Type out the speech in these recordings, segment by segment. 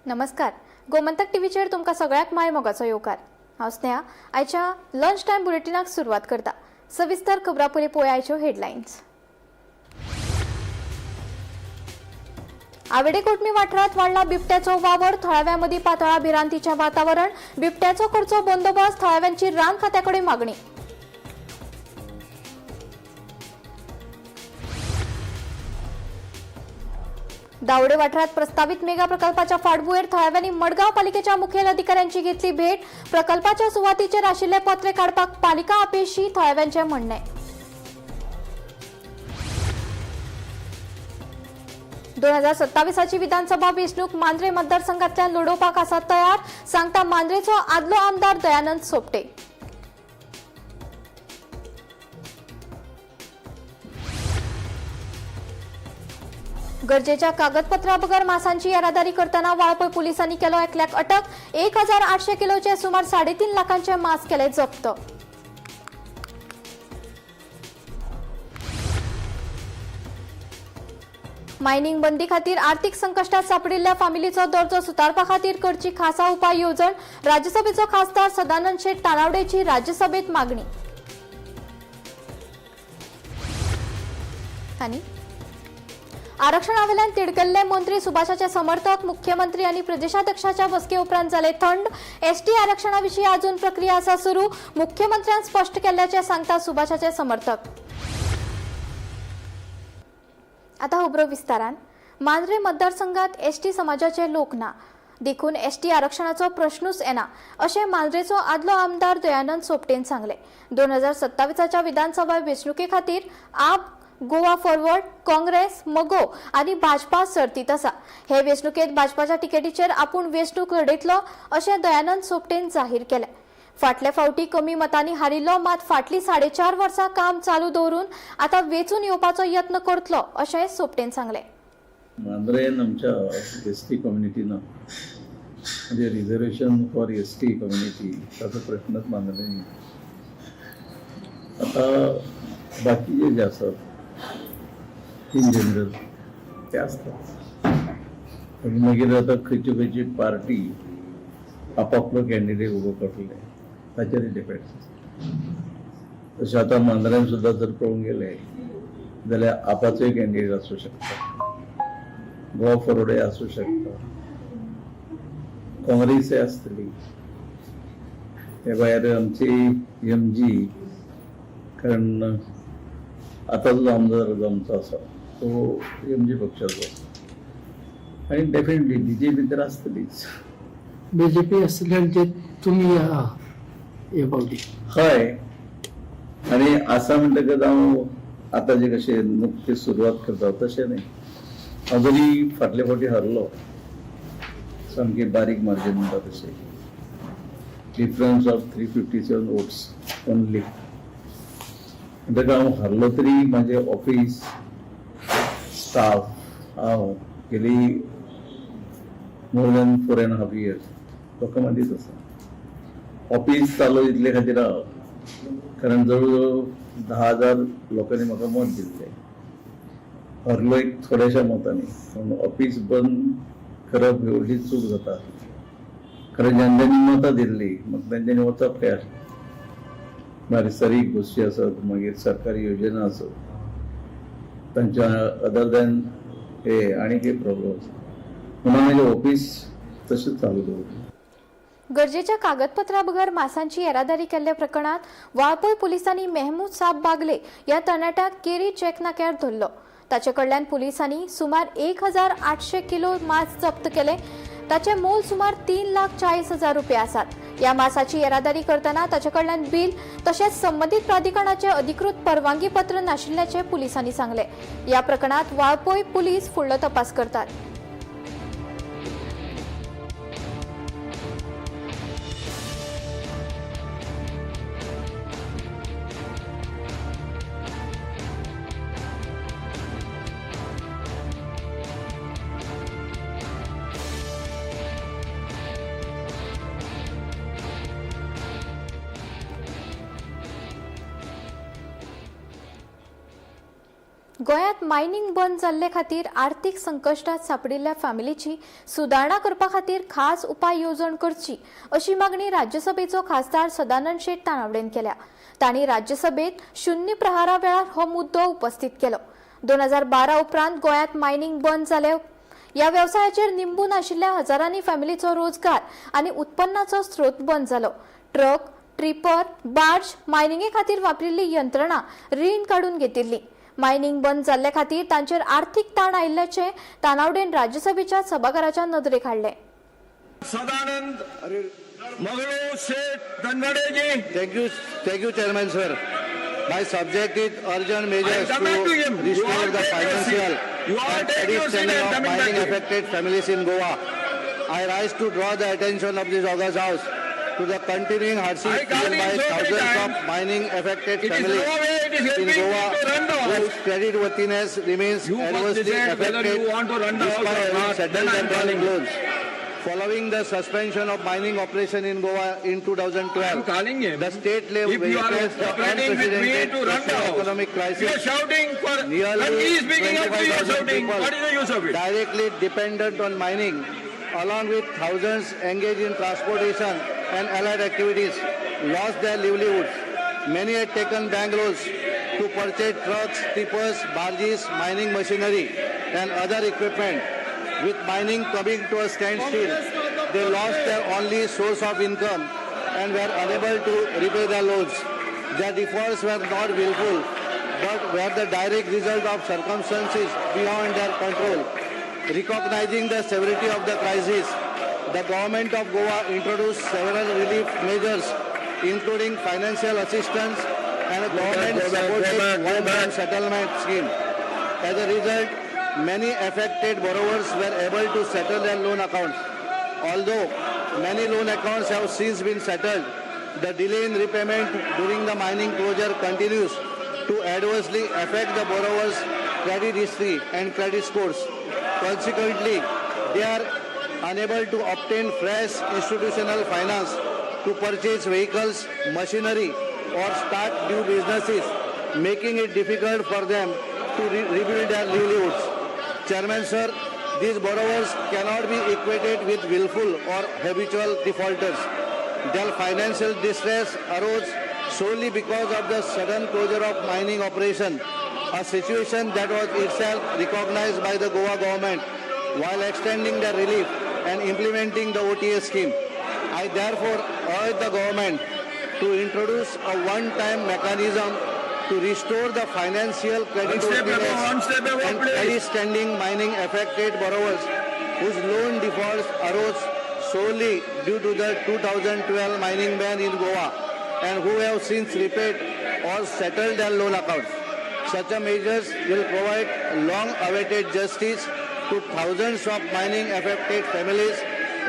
नमस्कार, गोमंतक टीव्हीचेर तुमकां सगळ्याक माय मोगाचो येवकार. हांव स्नेहा आयच्या लंच टायम बुलेटिनाक सुरवात करता. सविस्तर खबरां पयलीं पळोवया आयच्यो हेडलायन्स. आवेडे कोटमी वाठारांत वाडला बिबट्याचो वावर. थळाव्या मदीं पातळा भिरांतीचें वातावरण. बिबट्याचो करचो बंदोबस्त, थळाव्यांची रान खात्या कडेन मागणी. दावडे वाठारात प्रस्तावित मेगा प्रकल्पाच्या फाटभुंयेर थळाव्यांनी मडगांव पालिकेच्या मुखेल अधिकाऱ्यांची घेतली भेट. प्रकल्पाच्या सुवातीचेर आशिल्ले पत्रे काडपाक पालिका अपेशी, थळाव्यांचें म्हणणें. 2027ची विधानसभा वेंचणूक मांद्रे मतदारसंघातल्यान लढोवपाक आसा तयार, सांगता मांद्रेचो आदलो आमदार दयानंद सोपटे. गरजेच्या कागदपत्रा बगर मासांची येरादारी करताना वाळपय पोलिसांनी केलो एकल्याक अटक. 1800 किलोचे सुमार 3.5 लाखांचे मांस केले जप्त. मायनिंग बंदी खातीर आर्थिक संकश्टात सापडिल्ल्या फामिलीचो दर्जो सुदारपा खातीर करची खासा उपाय येवजण, राज्यसभेचो खासदार सदानंद शेट तानावडेची राज्यसभेत मागणी. आनी आरक्षणावेल्यान तिडकल्ले मंत्री सुभाषाचे समर्थक मुख्यमंत्री आनी प्रदेशाध्यक्षाच्या बसके उपरांत जाले थंड. एसटी आरक्षणा विशीं अजून प्रक्रिया आसा सुरू, मुख्यमंत्र्यान स्पश्ट केल्ल्याचे सांगता सुभाषाचे समर्थक. आता खबरो विस्तारान. मांद्रे मतदारसंघात एसटी समाजाचे लोक ना, देखून एसटी आरक्षणाचो प्रश्नूच येना, अशें मांद्रेचो आदलो आमदार दयानंद सोपटेन सांगलें. 2027च्या विधानसभा वेंचणुके खातीर आप, गोवा फॉरवर्ड, काँग्रेस, मगो आनी भाजपा सर्तीत आसा. हे वेंचणुकेत भाजपाच्या तिकेटीचेर आपूण वेंचणूक लढयतलो, अशें दयानंद सोपटेन जाहीर केलें. फाटले फावटी कमी मतांनी हारिल्लो, मात फाटली 4.5 वर्सां काम चालू दवरून आतां वेंचून येवपाचो यत्न करतलो, अशें सोपटेन सांगलें. मांद्रेन आमच्या एस टी कम्युनिटीनं, म्हणजे reservation for S T community, ताचो प्रश्नच मांद्रेन. आता बाकीचे जे आसात इन जनरल ते आसतात आनी मागीर आतां खंयची खंयची पार्टी आपापलो कॅन्डिडेट उबो करतले ताचेर डिपेंड. तशें आतां मांद्र्यान सुद्दां जर पळोवंक गेले जाल्यार आपाचोय कॅन्डिडेट आसूं शकता, गोवा फॉरवर्डय आसूं शकता, काँग्रेसय आसतली, ते भायर आमची एम जी, कारण आतां जो आमदार जो आमचो आसा तो एम जी पक्षाचो आनी डेफिनेटली बी जे पी तर आसतलीच. बीजेपी आसतली आनी ते तुमी आहा हे फावटी. हय, आनी आसा म्हणटकच हांव आतां जे कशें नुकती सुरवात करता तशें न्ही. हांव जरी फाटले फावटी हरलो सामकी बारीक मार्जीन म्हणटा तशें, difference of 357 votes only, म्हणटकच हांव हरलो तरी म्हाजें ऑफीस स्टाफ हांव गेली more than 4.5 years लोकां मदींच आसा. ऑफीस चालू इतले खातीर हांव, कारण जवळ जवळ 10,000 लोकांनी म्हाका मत दिल्लें. हरलो एक थोड्याशा मतांनी, पूण ऑफीस बंद करप ही व्हडली चूक जाता, कारण ज्यांच्यानी मतां दिल्ली मग तेंच्यांनी वचप खंय आसलें. बारीक गोश्टी आसत, मागीर सरकारी योजना आसत, तांच्या अदर दॅन हे आनी एक प्रॉब्लम आसा, म्हणून म्हाजें ऑफीस तशेंच चालू दवरलें. गरजेच्या कागदपत्रा बगर मासांची येरादारी केल्ल्या प्रकरणात वाळपय पोलिसांनी मेहमूद साब बागले ह्या तरणाट्याक केरी चेक नाक्यार धरलो. ताचे कडल्यान पोलिसांनी सुमार 1800 किलो मांस जप्त केले. ताचे मोल सुमार 3,40,000 रुपया आसात. ह्या मासाची येरादारी करतना ताचे कडल्यान बिल तशेंच संबंदीत प्राधिकरणाचे अधिकृत परवानगी पत्र नाशिल्ल्याचें पुलिसांनी सांगलें. ह्या प्रकरणात वाळपय पुलीस फुडलो तपास करतात. गोंयांत मायनिंग बंद जाल्ले खातीर आर्थीक संकश्टात सांपडिल्ल्या फॅमिलीची सुदारणा करपा खातीर खास उपाय येवजण करची अशी मागणी राज्यसभेचो खासदार सदानंद शेट तानावडेन केल्या. तांणी राज्यसभेत शून्य प्रहारा वेळार हो मुद्दो उपस्थित केलो. 2012 उपरांत गोंयांत मायनिंग बंद जाले. ह्या वेवसायाचेर निंबून आशिल्ल्या हजारांनी फॅमिलीचो रोजगार आनी उत्पन्नाचो स्रोत बंद जालो. ट्रक, ट्रिपर, बार्ज, मायनिंगे खातीर वापरिल्ली यंत्रणा रीण काडून घेतिल्ली. मायनिंग बंद जाल्ले खातीर तांचेर आर्थीक ताण आयिल्ल्याचें तानावडेन राज्यसभेच्या सभाघराच्या नदरेक हाडलें. Sadanand Maglu Shet Tannadeji. Thank you, Chairman sir. My subject is urgent I measures come back to him. To You restore all the take your seat. Financial You all and take credit your seat standing and of coming back mining to him. Affected families in Goa. I rise to draw the attention of this august house to the continuing I hardship call felt him by so many thousands times. Of mining affected It is families no way it is in helping me Goa to run the whose house. creditworthiness remains You must adversely decide whether affected you want to run the house despite or having not. settled Then I their am calling bank you. loans. Following the suspension of mining operation in Goa in 2012, I am calling him. The state level If you are witnessed the cooperating with me unprecedented to run the house, economic you are crisis. Shouting for, when Nearly he is speaking up, you are 25,000 shouting. people What is the use of it? directly dependent on mining, along with thousands engaged in transportation and allied activities, lost their livelihoods. Many had taken bank loans to purchase trucks, tippers, barges, mining machinery, and other equipment. With mining coming to a standstill, they lost their only source of income and were unable to repay their loans. Their defaults were not willful, but were the direct result of circumstances beyond their control. Recognizing the severity of the crisis, the government of Goa introduced several relief measures, including financial assistance and a Go back, go government-supported back, go one-time back. Settlement scheme. As a result, many affected borrowers were able to settle their loan accounts. Although many loan accounts have since been settled, the delay in repayment during the mining closure continues to adversely affect the borrowers' credit history and credit scores. Consequently, they are unable to obtain fresh institutional finance to purchase vehicles, machinery, or start new businesses, making it difficult for them to rebuild their livelihoods. Chairman sir, these borrowers cannot be equated with willful or habitual defaulters. Their financial distress arose solely because of the sudden closure of mining operation, a situation that was itself recognized by the Goa government while extending the relief and implementing the OTA scheme. I therefore urge the government to introduce a one-time mechanism to restore the financial One step above, one step creditworthiness above, and please. credit standing mining affected borrowers whose loan defaults arose solely due to the 2012 mining ban in Goa and who have since repaid or settled their loan accounts. Such a measures will provide long-awaited justice to thousands of mining affected families,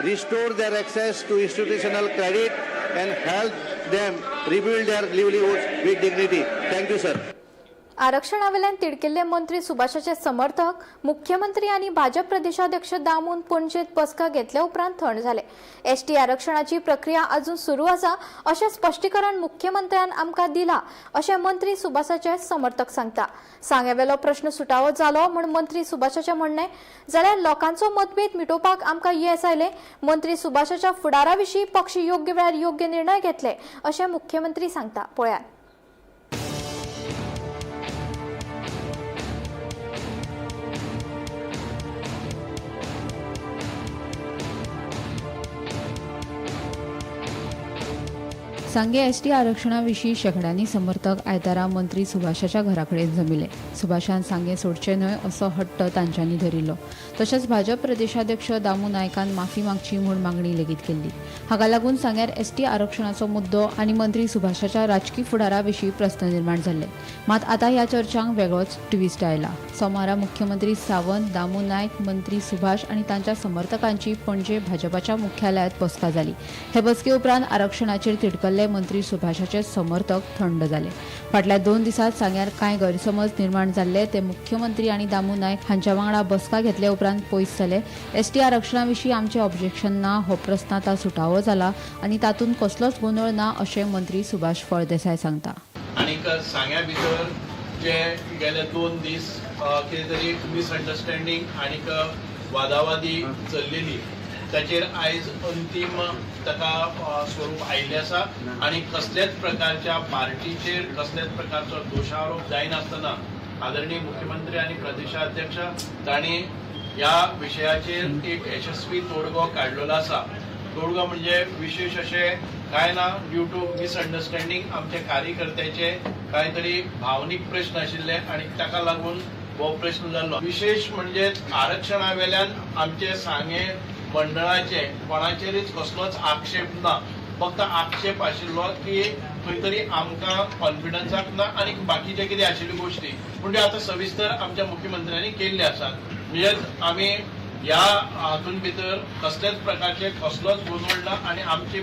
restore their access to institutional credit and help them rebuild their livelihoods with dignity. Thank you, sir. आरक्षणावेल्यान तिडकिल्ले मंत्री सुभाषाचे समर्थक मुख्यमंत्री आनी भाजप प्रदेशाध्यक्ष दामून पणजेत बसका घेतल्या उपरांत थंड जाले. एसटी आरक्षणाची प्रक्रिया अजून सुरू आसा अशें स्पश्टीकरण मुख्यमंत्र्यान आमकां दिला अशें मंत्री सुभाषाचे समर्थक सांगता. सांग्यावेलो प्रश्न सुटावो जालो म्हूण मंत्री सुभाषाचें म्हणणें, जाल्यार लोकांचो मतभेद मिटोवपाक आमकां येस आयलें. मंत्री सुभाषाच्या फुडारा विशीं पक्ष योग्य वेळार योग्य निर्णय घेतले अशें मुख्यमंत्री सांगता. पळयात. सांगे एसटी आरक्षणा विशीं शेंकड्यांनी समर्थक आयतारा मंत्री सुभाषाच्या घरा कडेन जमिले. सुभाषान सांगे सोडचे न्हय असो हट्ट तांच्यांनी धरिल्लो. तशेंच भाजप प्रदेशाध्यक्ष दामू नायकान माफी मागची म्हूण मागणी लेगीत केल्ली. हाका लागून सांग्यार एसटी आरक्षणाचो मुद्दो आनी मंत्री सुभाषाच्या राजकी फुडारा विशीं प्रस्न निर्माण जाल्ले. मात आतां ह्या चर्चांक वेगळोच ट्विस्ट आयला. सोमारा मुख्यमंत्री सावंत, दामू नायक, मंत्री सुभाष आनी तांच्या समर्थकांची पणजे भाजपाच्या मुख्यालयांत बसका जाली. हे बसके उपरांत आरक्षणाचेर तिडकल्ले मंत्री सुभाषाचे समर्थक थंड जाले. फाटल्या 2 दिसांत सांग्यार कांय गैरसमज निर्माण जाल्ले ते मुख्यमंत्री आनी दामू नायक हांच्या वांगडा बसका घेतले उपरांत पयस जाले. एसटी आरक्षणा विशीं आमचें ऑब्जेक्शन ना हो प्रस्न आतां सुटावो जाला आनी तातूंत कसलोच गोंदळ ना अशें मंत्री सुभाष फळदेसाय सांगता. आनीक सांग्या भितर जे गेले 2 दीस कितें तरी मिसअंडरस्टँडींग आनीक वादावादी चल्लेली ताचेर आयज अंतीम ताका स्वरूप आयिल्लें आसा आनी कसल्याच प्रकारच्या पार्टीचेर कसल्याच प्रकारचो दोशारोप जायनासतना आदरणीय मुख्यमंत्री आनी प्रदेशाध्यक्ष तांणी ह्या विशयाचेर एक यशस्वी तोडगो काडलेलो आसा. तोडगो म्हणजे विशेष अशें कांय ना, ड्यू टू मिसअंडरस्टँडींग आमचे कार्यकर्त्याचे कांय तरी भावनीक प्रश्न आशिल्ले आनी ताका लागून हो प्रश्न जाल्लो. विशेष म्हणजे आरक्षणा वेल्यान आमचे सांगें मंडळाचे कोणाचेरूच कसलोच आक्षेप ना, फक्त आक्षेप आशिल्लो की खंय तरी आमकां कॉन्फिडन्साक ना आनी बाकीचे कितें आशिल्ल्यो गोश्टी, पूण त्यो आतां सविस्तर आमच्या मुख्यमंत्र्यांनी केल्ले आसात. म्हणजेच आमी ह्या हातून भितर कसल्याच प्रकारचे कसलोच गोंदळ ना आनी आमचे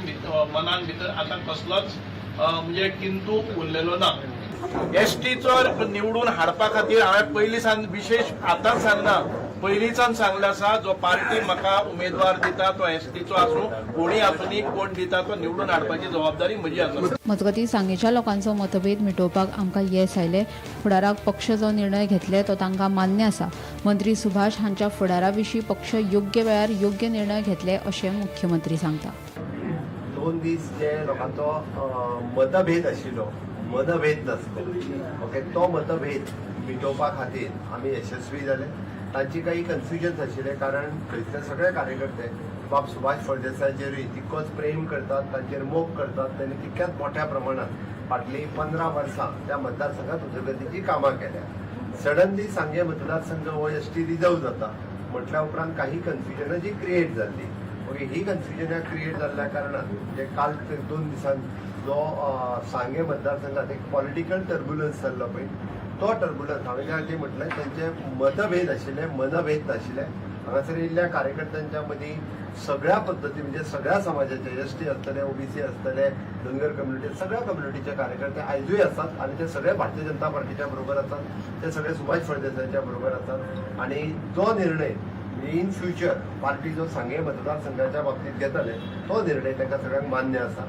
मनान भितर आतां कसलोच म्हणजे किंतू उरलेलो ना. एसटीचो निवडून हाडपा खातीर हांवें पयलीं सान विशेष आतांच सांगना, पयलींच्यान सांगलें आसा, जो पार्टी म्हाका उमेदवार दिता तो एसटीचो आसूं कोणी आसूं कोण दिता तो निवडून हाडपाची जबाबदारी म्हजी आसा. मजगतीं सांगेच्या लोकांचो मतभेद मिटोवपाक आमकां येस आयलें. फुडाराक पक्ष जो निर्णय घेतले तो तांकां मान्य आसा. मंत्री सुभाष हांच्या फुडारा विशीं पक्ष योग्य वेळार योग्य निर्णय घेतले अशें मुख्यमंत्री सांगता. 2 दीस जे लोकांचो मतभेद आशिल्लो, मतभेद नासलो, ओके, तो मतभेद मिटोवपा खातीर आमी यशस्वी जाले. तांची काही कन्फ्युजन्स आशिल्लें, कारण थंयसर सगळे कार्यकर्ते बाब सुभाष फळदेसायाचेरूय तितकोच प्रेम करतात, तांचेर मोग करतात. तांणी तितक्याच मोठ्या प्रमाणात फाटलीं 15 वर्सां त्या मतदारसंघात उदरगतीची कामां केल्या. सडनली सांगें मतदारसंघ हो एसटी रिजर्व जाता म्हटल्या उपरांत काही कन्फ्युजनां जी क्रिएट जाल्ली, ओके, ही कन्फ्युजनां क्रिएट जाल्ल्या कारणान म्हणजे काल 2 दिसान जो सांगें मतदारसंघात एक पॉलिटिकल टर्ब्युलन्स जाल्लो पळय, तो टर्ब्युलन्स हांवें त्या खातीर म्हटलें तांचे मतभेद आशिल्ले, मनभेद नाशिल्ले. हांगासर येयल्ल्या कार्यकर्त्यांच्या मदीं सगळ्या पद्दती म्हणजे सगळ्या समाजाचे एसटी आसतले, ओबीसी आसतले, धनगर कम्युनिटी, सगळ्या कम्युनिटीचे कार्यकर्ते आयजूय आसात आनी ते सगळे भारतीय जनता पार्टीच्या बरोबर आसात, ते सगळे सुभाष फळदेसायांच्या बरोबर आसात. आनी जो निर्णय इन फ्युचर पार्टी जो सांगें मतदारसंघाच्या बाबतींत घेतले तो निर्णय तांकां सगळ्यांक मान्य आसा.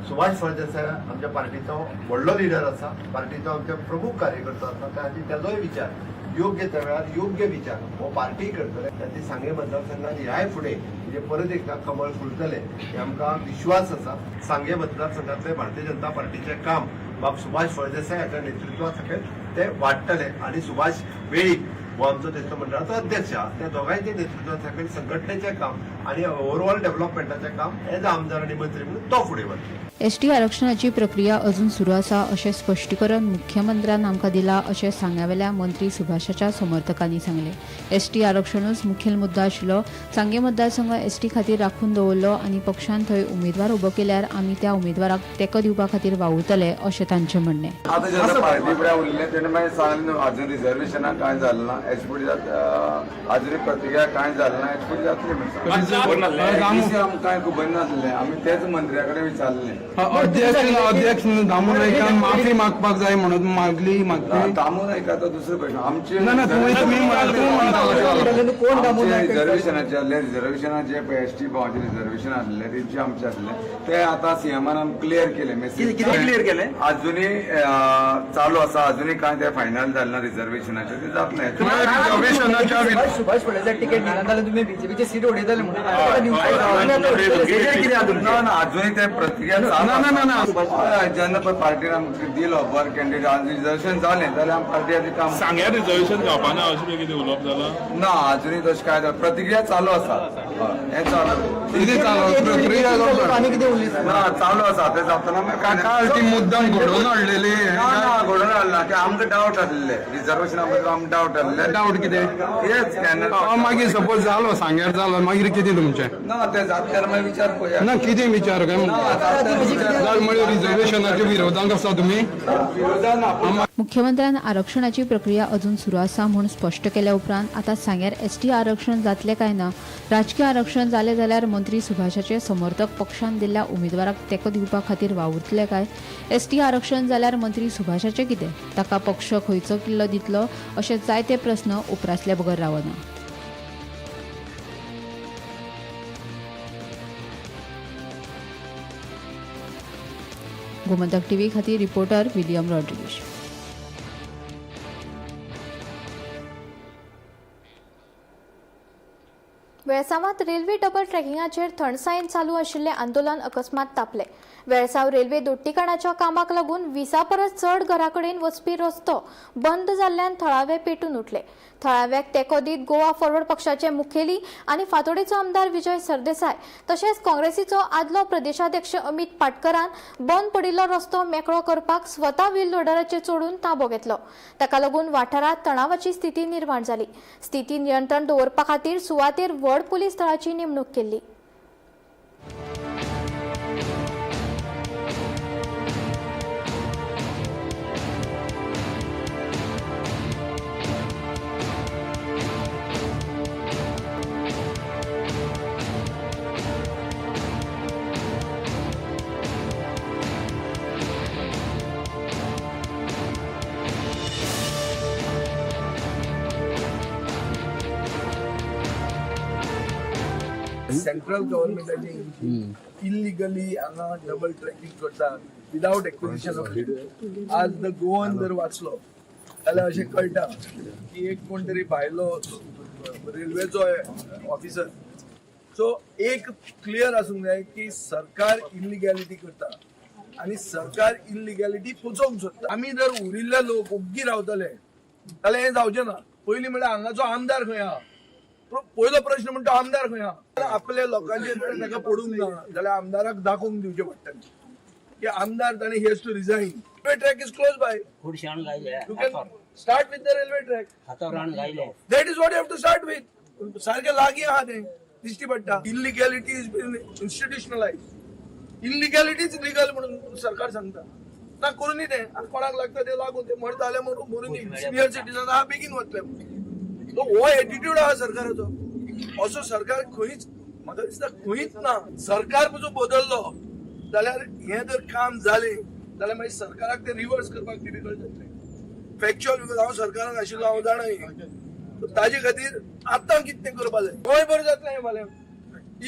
सुभाष फळदेसाय आमच्या पार्टीचो व्हडलो लिडर आसा, पार्टीचो आमचो प्रमुख कार्यकर्तो आसा, त्या खातीर ताजोय विचार योग्य त्या वेळार योग्य विचार हो पार्टी करतले. त्या सांगें मतदारसंघात ह्याय फुडें म्हणजे परत एकदा कमळ फुलतले हे आमकां विश्वास आसा. सांगें मतदारसंघातले भारतीय जनता पार्टीचें काम बाब सुभाष फळदेसाय हाच्या नेतृत्वा सकयल ते वाडटले आनी सुभाष वेळीप हो आमचो थंयसर मंडळाचो अध्यक्ष आसा, त्या दोगांयच्या नेतृत्वा सकयल संघटनेचें काम आनी ओवरऑल डेव्हलपमेंटाचें काम एज आमदार आनी मंत्री म्हणून तो फुडें वतलो. एसटी आरक्षणाची प्रक्रिया अजून सुरू आसा अशें स्पश्टीकरण मुख्यमंत्र्यान आमकां दिलां अशें सांग्यावेल्या मंत्री सुभाषाच्या समर्थकांनी सांगलें. एसटी आरक्षणूच मुखेल मुद्दो आशिल्लो. सांगें मतदारसंघ एसटी खातीर राखून दवरलो आनी पक्षान थंय उमेदवार उबो केल्यार आमी त्या उमेदवाराक तेंको दिवपा खातीर वावुरतले अशें तांचें म्हणणें. आतां जेन्ना पार्टी फुडें उरलें तेणें मागीर सांगलें अजून रिजर्वेशनाक कांय जालें ना, एचपी अजून प्रतिक्रिया कांय जालें ना, एचपी जातली म्हणून आमकां कांय खबर नासलें, आमी तेच मंत्र्या कडेन विचारलें. अध्यक्ष दामू नायकान माफी मागपाक जाय म्हणून मागली. दामू नायकाचो दुसरो प्रश्न आमचे रिजर्वेशनाचे आसले, रिजर्वेशनाचे एसटी भावाचे रिजर्वेशन आसले तेंचे आमचे आसले ते आतां सीएमान आमकां क्लियर केले. मेसेज क्लियर केले, अजुनूय चालू आसा, अजुनूय कांय ते फायनल जालें ना रिजर्वेशनाचे, ते जातले. सुभाष फळदेसाय तिकेट दिना जाल्यार तुमी बीजेपीचे सीट उडयतले म्हणून ना ना अजुनूय ते प्रतिक्रिया ना ना ना जेन्ना पळय पार्टीन आमकां दिलो बर कॅन्डिडेट रिजर्वेशन जालें जाल्यार आमी पार्टी काम सांग्यार रिजर्वेशन जावपा ना अशें कितें उलोवप जालां ना, अजुनूय तशें कांय प्रतिक्रिया चालू आसा. हें चालू कितें चालू प्रक्रिया ना चालू आसा, तें जातना काल ती मुद्दाम घडोवन हाडलेली ना ना घडोवन हाडला की आमकां डावट आसले रिजर्वेशना बद्दल, आमकां डावट आसले. डावट कितें हेच मागीर सपोज जालो सांग्यार जालो मागीर कितें तुमचें ना तें जातल्यार मागीर विचार पळया ना कितें विचार काय म्हणल्यार रिजर्वेशनाच्या विरोधांत आसा तुमी. मुख्यमंत्र्यान आरक्षणाची प्रक्रिया अजून सुरू आसा म्हूण स्पश्ट केल्या उपरांत आतां सांग्यार एसटी आरक्षण जातलें काय ना, राजकीय आरक्षण जालें जाल्यार मंत्री सुभाषाचे समर्थक पक्षान दिल्ल्या उमेदवाराक तेंको दिवपा खातीर वावुरतले काय, एसटी आरक्षण जाल्यार मंत्री सुभाषाचें कितें, ताका पक्ष खंयचो किल्लो दितलो अशे जायते प्रस्न उप्रासले बगर रावना. गोमंतक टीव्ही खातीर रिपोर्टर विलियम रॉड्रिगीश. वेळसावांत रेल्वे डबल ट्रॅकिंगाचेर थंडसायेन चालू आशिल्लें आंदोलन अकस्मात तापलें. वेळसाव रेल्वे दोट्टीकरणाच्या कामाक लागून 20 परस चड घरा कडेन वचपी रस्तो बंद जाल्ल्यान थळावे पेटून उठले. थळाव्याक तेंको दीत गोवा फॉरवर्ड पक्षाचे मुखेली आनी फातोडेचो आमदार विजय सरदेसाय तशेंच काँग्रेसीचो आदलो प्रदेशाध्यक्ष अमित पाटकरान बंद पडिल्लो रस्तो मेकळो करपाक स्वता व्हील लोडराचेर चडून ताबो घेतलो. ताका लागून वाठारांत तणावाची स्थिती निर्माण जाली. स्थिती नियंत्रण दवरपा खातीर सुवातेर व्हड पुलीस दळाची नेमणूक केल्ली. सेंट्रल गव्हर्नमेंटाची इलिगली हांगा डबल ट्रॅकिंग करता विदावट एक्विजिशन ऑफ. आज the Goan जर वाचलो जाल्यार अशें कळटा की एक कोण तरी भायलो रेल्वेचो ऑफिसर. सो एक क्लियर आसूंक जाय की सरकार इलिगॅलिटी करता आनी सरकार इलिगॅलिटी पोचोवंक सोदता. आमी जर उरिल्ले लोक ओग्गी रावतले जाल्यार हें जावचें ना. पयलीं म्हणल्यार हांगाचो आमदार खंय आहा, पयलो प्रश्न म्हणटा आमदार खंय आहा. आपल्या लोकांचेर ताका पडूंक ना जाल्यार आमदाराक दाखोवंक दिवचें पडटलें की आमदार ताणें he has to resign. Railway track is close by, you can start with the railway track, that is what you have to start with. सारकें लागीं आहा तें दिश्टी पडटा. Illegality is been institutionalise, illegality is legal म्हणून सरकार सांगता. ना करूं तें, आनी कोणाक लागता तें लागून ते मरता जाल्यार मरूं दी. सिनियर सिटीजन आहा बेगीन वतले. तो हो एटिट्यूड आहा सरकाराचो. असो सरकार खंयच म्हाका दिसता खंयच ना. सरकार पसून बदललो जाल्यार हें जर काम जालें जाल्यार मागीर सरकाराक तें रिवर्स करपाक डिफिकल्ट जातलें. फॅक्च्युअल because हांव सरकारान आशिल्लो, हांव जाणा हें. ताजे खातीर आतां कितें करपा जाय. गोंयभर जातलें हें फाल्यां.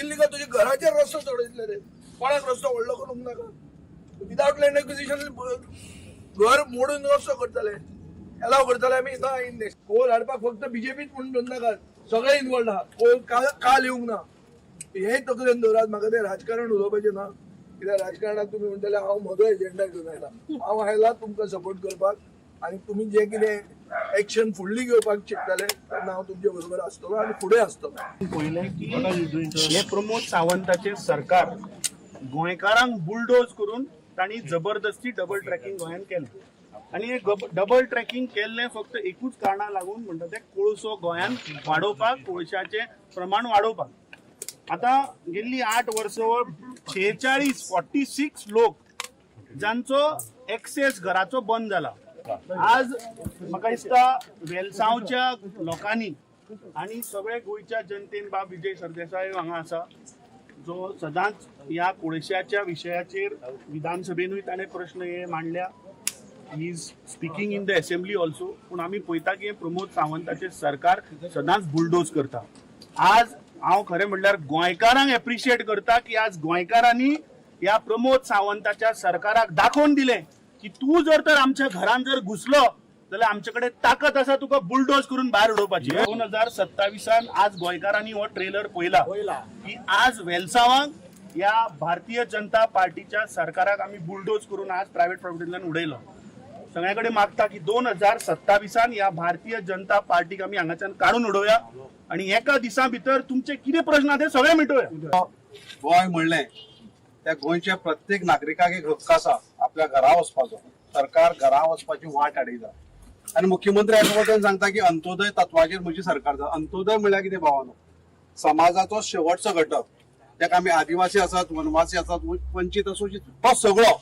इल्लिगल तुज्या घराचेर रस्तो चडयतले ते, कोणाक रस्तो व्हडलो करूंक नाका. विदावट लँड एक्विजिशन घर मोडून रस्तो करतले, एलाव करतले आमी ना. इन कोल हाडपाक फक्त बीजेपीच म्हणून धरनाका, सगळे इनवॉल्ड आहा. कोल काल येवंक ना हें तकलेन दवरात. म्हाका तें राजकारण उलोवपाचें ना, कित्याक राजकारणाक तुमी म्हणटले हांव म्हजो एजेंडा घेवन आयला. हांव आयला तुमकां सपोर्ट करपाक आनी तुमी जें कितें एक्शन फुडली घेवपाक चिंतताले तेन्ना हांव तुमचे बरोबर आसतलो आनी फुडें आसतलो. पळयलें की हे प्रमोद सावंताचें सरकार गोंयकारांक बुलडोज करून तांणी जबरदस्ती डबल ट्रॅकिंग गोंयांत केलें. आनी हे डबल ट्रॅकिंग केल्लें फक्त एकूच कारणा लागून म्हणटा तें कोळसो गोंयांत वाडोवपाक, कोळशाचें प्रमाण वाडोवपाक. आतां गेल्ली 8 वर्सां 46 लोक जांचो एक्सेस घराचो बंद जाला. आज म्हाका दिसता वेलसांवच्या लोकांनी आनी सगळे गोंयच्या जनतेन बाब विजय सरदेसाय हांगा आसा, जो सदांच ह्या कोळशाच्या विशयाचेर विधानसभेनूय ताणें प्रश्न हे मांडल्या. He is speaking in the assembly also. पूण आमी पळयता की प्रमोद सावंताचें सरकार सदांच बुलडोज करता. आज हांव खरें म्हणल्यार गोंयकारांक एप्रिशिएट करता की आज गोंयकारांनी ह्या प्रमोद सावंताच्या सरकाराक दाखोवन दिलें की तूं जर तर आमच्या घरान जर घुसलो जाल्यार आमचे कडेन ताकद आसा तुका बुलडोज करून भायर उडोवपाची. 2027 आज गोंयकारांनी हो ट्रेलर पळयला की आज वेलसांवांक ह्या भारतीय जनता पार्टीच्या सरकाराक आमी बुलडोज करून आज प्रायव्हेट प्रॉपर्टींतल्यान उडयलो. सगळ्या कडेन मागता की 2027 ह्या भारतीय जनता पार्टीक आमी हांगाच्यान काडून उडोवया आनी एका दिसा भितर तुमचे कितें प्रश्न आसा ते सगळे मिटोवया. गोंय म्हणलें त्या गोंयच्या प्रत्येक नागरिकाक एक हक्क आसा आपल्या घरा वचपाचो. सरकार घरा वचपाची वाट आडयता आनी मुख्यमंत्री एका वटेन सांगता की अंत्योदय तत्वाचेर म्हजी सरकार जाता. अंत्योदय म्हणल्यार कितें भावानो, समाजाचो शेवटचो घटक, ताका आमी आदिवासी आसात, वनवासी आसात, वंचीत शोशीत, तो सगळो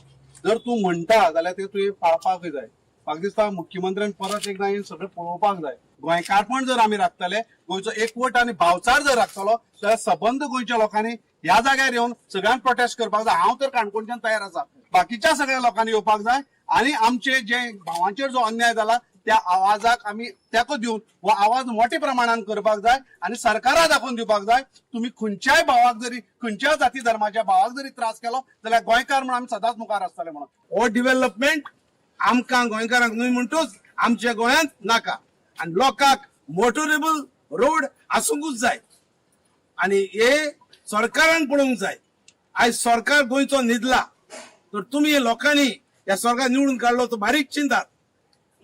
जर तूं म्हणटा जाल्यार ते तुवें पाळपाक जाय. म्हाका दिसता मुख्यमंत्र्यान परत एकदां हें सगळें पळोवपाक जाय. गोंयकारपण जर आमी राखतले, गोंयचो एकवट आनी भावचार जर राखतलो जाल्यार सबंद गोंयच्या लोकांनी ह्या जाग्यार येवन सगळ्यांक प्रोटेस्ट करपाक जाय. हांव तर काणकोणच्यान तयार आसा, बाकीच्या सगळ्या लोकांनी येवपाक जाय आनी आमचे जे भावांचेर जो अन्याय जाला त्या आवाजाक आमी तेंको दिवन हो आवाज मोठ्या प्रमाणान करपाक जाय आनी सरकारा दाखोवन दिवपाक जाय तुमी खंयच्याय भावाक जरी, खंयच्याय जाती धर्माच्या भावाक जरी त्रास केलो जाल्यार गोंयकार म्हणून आमी सदांच मुखार आसतले. म्हणून हो डिव्हलपमेंट आमकां गोंयकारांक न्हय म्हणटूच आमच्या गोंयांत नाका आनी लोकांक मोटरेबल रोड आसूंकूच जाय. आनी हे सरकारान पळोवंक जाय. आयज सरकार गोंयचो न्हिदला तर तुमी लोकांनी ह्या सरकार निवडून काडलो तो बारीक चिंतात.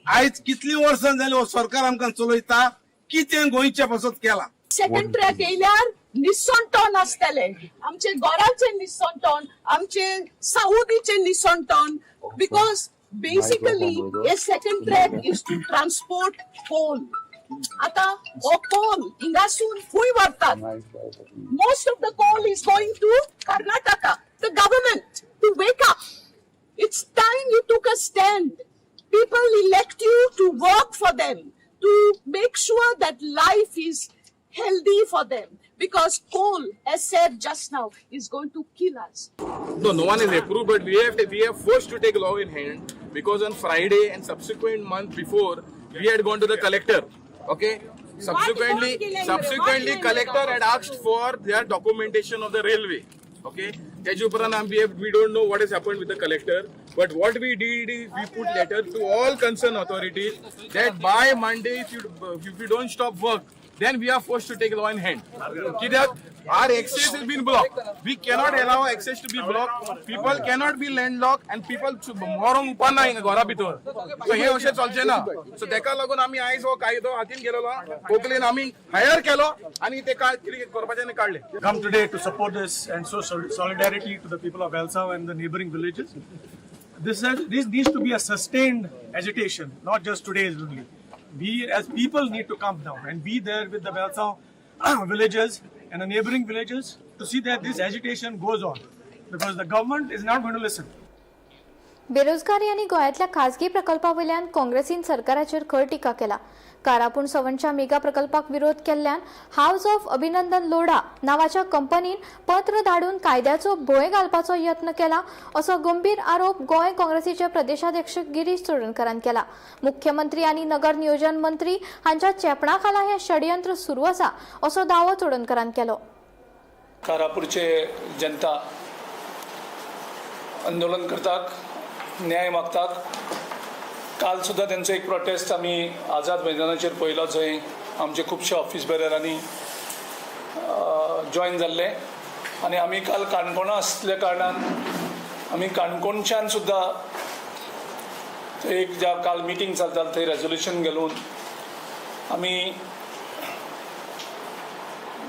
आयज कितली वर्सां जाली हो सरकार आमकां चलयता, कितें गोंयच्या पासत केला. सेकंड ट्रॅक येयल्यार निसणटोन आसतले, आमचे गोराचे निसणटोन, आमचे साऊदीचे निसणटोन, because basically hey second track is to transport coal. आता हो कोल हिंगासून खंय व्हरतात? Most of the coal is going to Karnataka. The government to wake up. It's time you took a stand. People elect you to work for them, to make sure that life is healthy for them. Because coal, as said just now, is going to kill us. No, no one is approved, but we have forced to take law in hand because on Friday and subsequent month before we had gone to the collector. Okay. Subsequently, collector had asked for their documentation of the railway. Okay. त्याच्या उपरांत we don't know what has happened with the collector, but what we did is we put letter to all concerned authorities that by Monday, if you don't stop work, then we are forced to take law in hand. कित्याक our access has been blocked. We cannot allow access to be blocked. People cannot be landlocked and people मरोंक उपाना हिंगा घरा भितर. So हे अशें चलचें ना. So तेका लागून आमी आयज हो कायदो हातीन गेलेलो, कोंकणीन आमी हायर केलो आनी ते कितें करपाचें काडलें. Come today to support this and show solidarity to the people of Velsao and the neighboring villages. This needs to be a sustained agitation, not just today's only. We as people need to come down and be there with the Velsao villagers and the neighboring villages to see that this agitation goes on, because the government is not going to listen. बेरोजगारी आनी गोंयांतल्या खाजगी प्रकल्पा वयल्यान काँग्रेसीन सरकाराचेर खर टिका केला. कारापूर सवणच्या मेगा प्रकल्पाक विरोध केल्ल्यान हावस ऑफ अभिनंदन लोढा नावाच्या कंपनीन पत्र धाडून कायद्याचो भंय घालपाचो यत्न केला असो गंभीर आरोप गोंय काँग्रेसीचे प्रदेशाध्यक्ष गिरीश चोडणकारान केला. मुख्यमंत्री आनी नगर नियोजन मंत्री हांच्या चेपणा खाला हें षडयंत्र सुरू आसा असो दावो चोडणकारान केलो. कारापूरचे जनता आंदोलन करतात, न्याय मागतात. काल सुद्दां तेंचो एक प्रोटेस्ट आमी आझाद मैदानाचेर पळयलो, जंय आमचे खुबशे ऑफिस बेररांनी जॉयन जाल्ले आनी आमी काल काणकोणा आसल्या कारणान आमी काणकोणच्यान सुद्दां एक ज्या काल मिटींग चलताली थंय रेजोल्युशन घालून आमी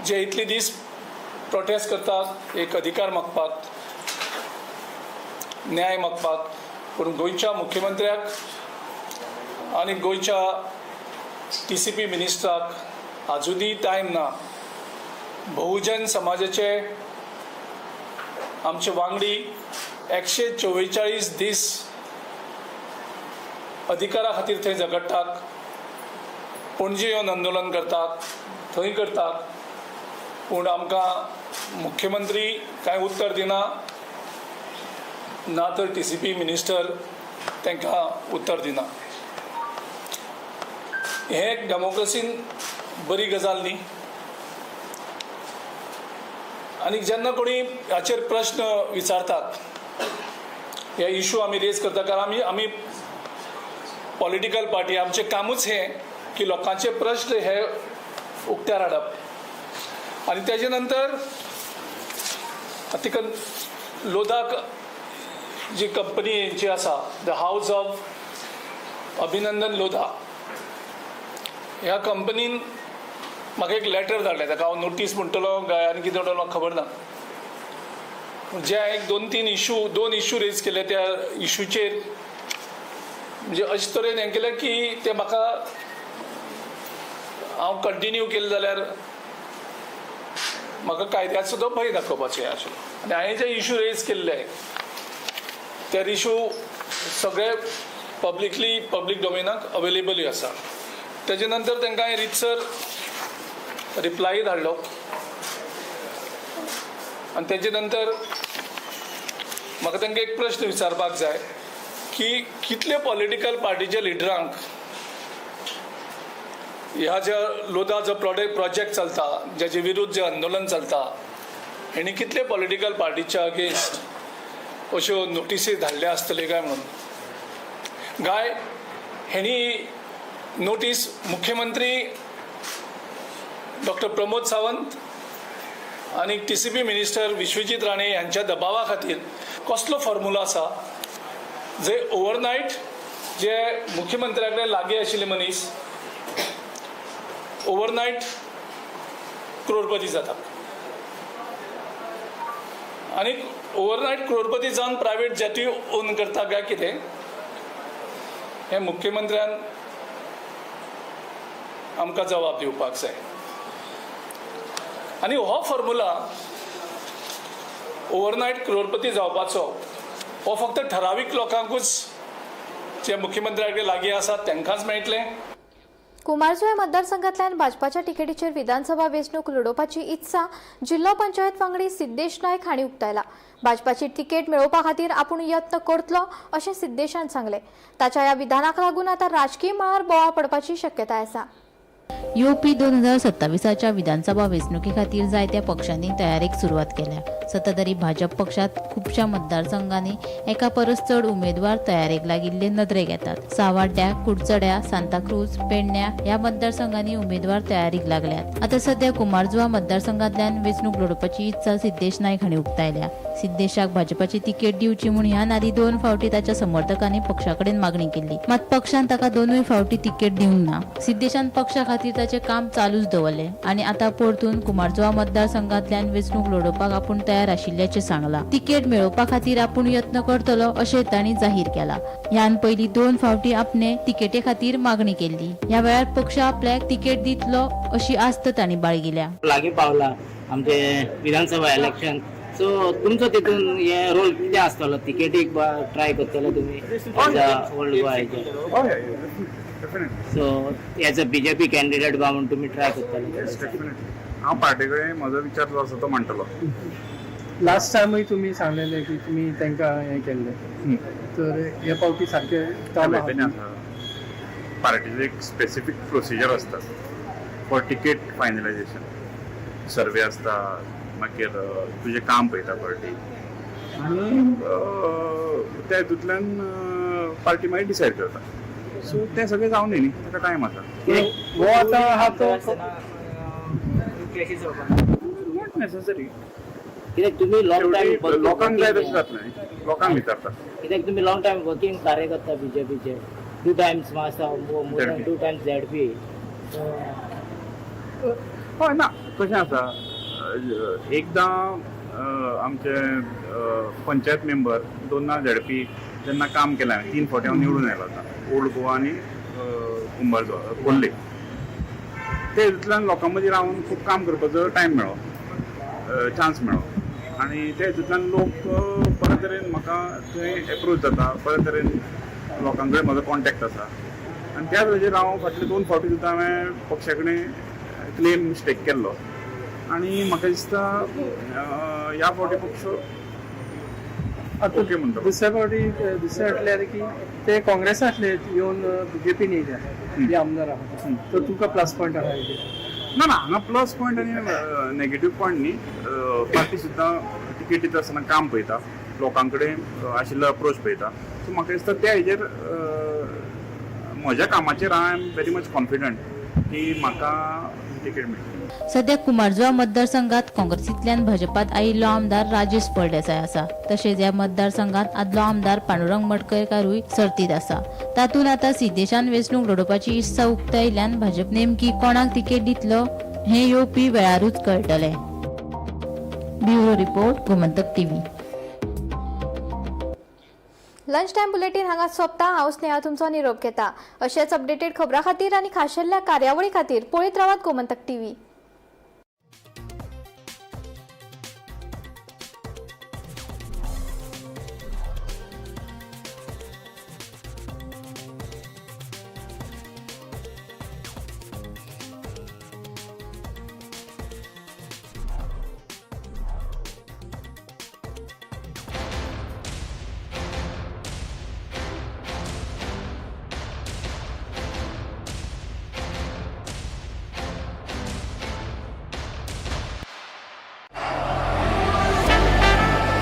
जे इतले दीस प्रोटेस्ट करतात एक अधिकार मागपाक, न्याय मागपाक, पूण गोंयच्या मुख्यमंत्र्याक आनी गोंयच्या TCP मिनिस्टराक आजुनूय टायम ना. बहुजन समाजाचे आमचे वांगडी 144 दीस अधिकारा खातीर थंय झगडटात, पणजे येवन आंदोलन करतात, थंय करतात, पूण आमकां मुख्यमंत्री कांय उत्तर दिना, ना तर TCP minister तांकां उत्तर दिना. हें एक डेमोक्रेसीन बरी गजाल न्ही. आनी जेन्ना कोणी हाचेर प्रश्न विचारतात, हे इशू आमी रेज करता, कारण आमी पॉलिटिकल पार्टी, आमचें कामूच हें की लोकांचे प्रश्न हे उक्त्यार हाडप. आनी तेजे नंतर तिका लोधाक जी कंपनी जी आसा, the house of Abhinandan Lodha, ह्या कंपनीन म्हाका एक लेटर धाडलें. ताका हांव नोटीस म्हणटलो काय आनी कितें म्हणटलो म्हाका खबर ना. जे हांवें एक दोन इशू रेज केले, त्या इशूचेर म्हणजे अशे तरेन हें केलें की तें म्हाका हांव कंटिन्यू केलें जाल्यार म्हाका कायद्याचो सुद्दां भंय दाखोवपाचें आशिल्लो. आनी हांवें जे इशू रेज केल्ले ते इशू सगळे पब्लिकली पब्लीक डोमेनाक अवेलेबलूय आसा. तेजे नंतर तांकां हांवें रितसर रिप्लाय धाडलो आनी तेजे नंतर म्हाका तांकां एक प्रश्न विचारपाक जाय की कितले पॉलिटिकल पार्टीच्या लिडरांक ह्या ज्या लोधा जो प्रोजेक्ट चलता, ज्याचे विरुद्ध जे आंदोलन चलता, हेणी कितले पॉलिटिकल पार्टीच्या अगेन्स्ट अश्यो नोटिसी धाडल्या आसतल्यो काय म्हणून. गाय हेणी नोटीस मुख्यमंत्री डॉक्टर प्रमोद सावंत, आनी TCP minister Vishwajit Rane ह्यांच्या दबावा खातीर कसलो फॉर्मुला आसा जे ओवरनायट जे मुख्यमंत्र्या कडेन लागीं आशिल्ले मनीस ओवरनायट क्रोडपती जाता आनी ओवरनायट क्रोडपती जावन प्रायवेट जेटूय ओन करता काय कितें हें मुख्यमंत्र्यान आमकां जबाब दिवपाक जाय. आनी हो फॉर्मुला ओवरनायट क्रोडपती जावपाचो हो फक्त ठरावीक लोकांकूच जे मुख्यमंत्र्या कडेन लागीं आसात तांकांच मेळटलें. कुमारजुंवें मतदारसंघातल्यान भाजपाच्या तिकेटीचेर विधानसभा वेंचणूक लढोवपाची इत्सा जिल्लो पंचायत वांगडी सिद्धेश नायक हांणी उक्तायला. भाजपाची तिकेट मेळोवपा खातीर आपूण यत्न करतलो अशें सिद्धेशान सांगलें. ताच्या ह्या विधानाक लागून आतां राजकीय मळार बोवाळ पडपाची शक्यताय आसा. येवपी 2027च्या विधानसभा वेंचणुके खातीर जायत्या पक्षांनी तयारेक सुरवात केल्या. सत्ताधारी भाजप पक्षात खुबश्या मतदारसंघांनी एका परस चड उमेदवार तयारेक लागिल्ले नदरेक येतात. सावाड्ड्या, कुडचड्या, सांताक्रूज, पेडण्या ह्या मतदारसंघांनी उमेदवार तयारीक लागल्यात. आतां सध्या कुमारजुआ मतदारसंघांतल्यान वेंचणूक लढोवपाची इत्सा सिद्धेश नायक हांणी उक्तायल्या. सिद्धेशाक भाजपाची तिकेट दिवची म्हूण ह्यान आदीं 2 फावटी ताच्या समर्थकांनी पक्षा कडेन मागणी केल्ली, मात पक्षान ताका 2 फावटी तिकेट दिवंक ना. सिद्धेशान पक्षा खातीर ताचें काम चालूच दवरलें आनी आतां परतून कुमारजुआ मतदारसंघांतल्यान वेंचणूक लढोवपाक आपूण तयार आशिल्ल्याचें सांगलां. तिकेट मेळोवपा खातीर आपूण यत्न करतलो अशें तांणी जाहीर केलां. ह्यान पयलीं 2 फावटी आपणे तिकेटे खातीर मागणी केल्ली. ह्या वेळार पक्ष आपल्याक तिकेट दितलो अशी आस्त तांणी बाळगिल्या. लागीं पावला आमचे विधानसभा इलेक्शन, सो तुमचो तितून हे रोल कितें आसतलो? तिकेटीक ट्राय करतलो तुमी ओल्ड गोवा हेचेर? So as a BJP candidate बा म्हूण तुमी ट्राय करतले? हांव पार्टी कडेन म्हजो विचार जो आसा तो मांडटलो. लास्ट टायमूय तुमी सांगलेले की तुमी तांकां हें केल्लें, तर हे फावटी सारकें आसा. पार्टीचो एक स्पेसिफीक प्रोसिजर आसता फॉर तिकेट फायनलायजेशन. सर्वे आसता, मागीर तुजें काम पळयता पार्टी आनी त्या हितूंतल्यान पार्टी मागीर डिसायड करता. सो तें सगळें जावन न्ही, ताका टायम आसा. हो आतां आहा तो not necessary. कित्याक तुमी लॉंग टायम लोकांक जाय तशें जातलें, लोकांक विचारता. कित्याक तुमी लॉंग टायम वर्किंग कार्यकर्ता बीजेपीचे, 2 टायम्स मासा, मोर दॅन 2 टायम्स झेडपी. हय ना, कशें आसा, एकदां आमचे पंचायत मेंबर 2 झेडपी जेन्ना काम केलें हांवें, 3 फावटी हांव निवडून आयलो आतां ओल्ड गोवा आनी कुंभारजुआ कोल्ले. ते हितूंतल्यान लोकां मदीं रावन खूब काम करपाचो टायम मेळ्ळो, चान्स मेळ्ळो आनी त्या हितूंतल्यान लोक बरे तरेन म्हाका थंय एप्रोच जाता, बरे तरेन लोकां कडेन म्हजो कॉन्टेक्ट आसा आनी त्याच वेळाचेर हांव फाटले 2 फावटी सुद्दां हांवें पक्षा कडेन क्लेम स्टेक केल्लो आनी म्हाका दिसता ह्या फावटी पक्ष ओके म्हणटा. दुसऱ्या फावटी दुसरें म्हटल्यार की ते काँग्रेसांतले येवन बीजेपीन येयले हे आमदार आहा, तर तुका प्लस पॉयंट आहा? ना ना, हांगा प्लस पॉयंट आनी नेगेटीव पॉयंट न्ही. पार्टी सुद्दां तिकेट दिता आसतना काम पळयता, लोकां कडेन आशिल्लो अप्रोच पळयता. सो म्हाका दिसता त्या हेजेर म्हज्या कामाचेर I am very much confident की म्हाका तिकेट मेळटली. सध्या कुमारजुआ मतदारसंघात काँग्रेसींतल्यान भाजपात आयिल्लो आमदार राजेश फळदेसाय आसा. तशेंच ह्या मतदारसंघात आदलो आमदार पांडुरंग मडकयकारूय सर्तीत आसा. तातूंत आतां सिद्धेशान वेंचणूक लढोवपाची इत्सा उक्तायिल्ल्यान भाजप नेमकी कोणाक तिकेट दितलो हें येवपी वेळारूच कळटलें. Bureau report, Gomantak TV. Lunch time bulletin हांगा सोंपता. हांव स्नेहा तुमचो निरोप घेता. अशेच अपडेटेड खबरां खातीर आनी खाशेल्ल्या कार्यावळी खातीर पळयत रावात गोमंतक टीव्ही.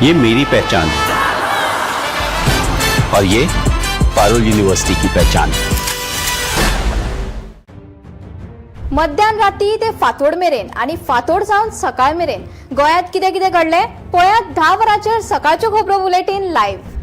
ये मेरी पहचान है और ये पारुल यूनिवर्सिटी की पहचान। मध्यान राती ते फांतोड मेरेन आनी फांतोड जावन सकाळ मेरेन गोंयांत कितें कितें घडलें पळयात 10 वरांचेर सकाळच्यो खबरो बुलेटीन लायव्ह.